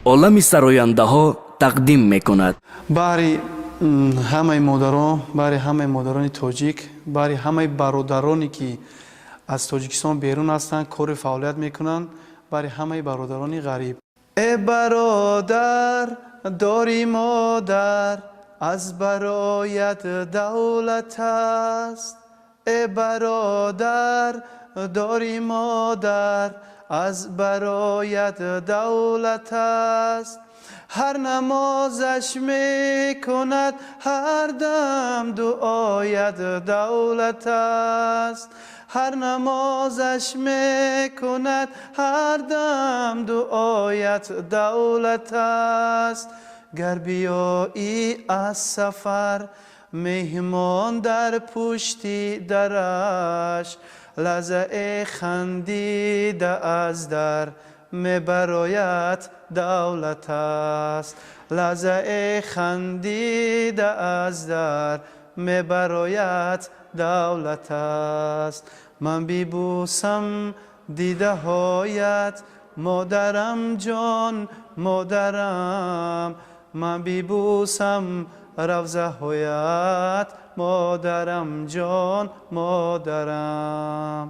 Олами сарояндаҳо тақдим мекунад. Баҳри ҳамаи модарон, баҳри ҳамаи модарони тоҷик, баҳри ҳамаи бародароне, ки аз Тоҷикистон берун ҳастанд, кору фаъолият мекунанд, баҳри ҳамаи бародарони ғариб. Э бародар, дорӣ модар, аз бароят давлат аст. Э бародар, дорӣ модар, аз бароят давлат аст. Ҳар намозаш мекунад, ҳар дам дуоят давлат аст. Ҳар намозаш мекунад, ҳар дам дуоят давлат аст. Гар биёӣ аз сафар, меҳмон дар пушти дараш, лаҳзае хандида аз дар мебарояд, давлат аст. Лаҳзае хандида аз дар мебарояд, давлат аст. Ман бибӯсам дидаҳоят, модарам ҷон, модарам. Ман бибӯсам равзаҳоят, модарам ҷон, модарам.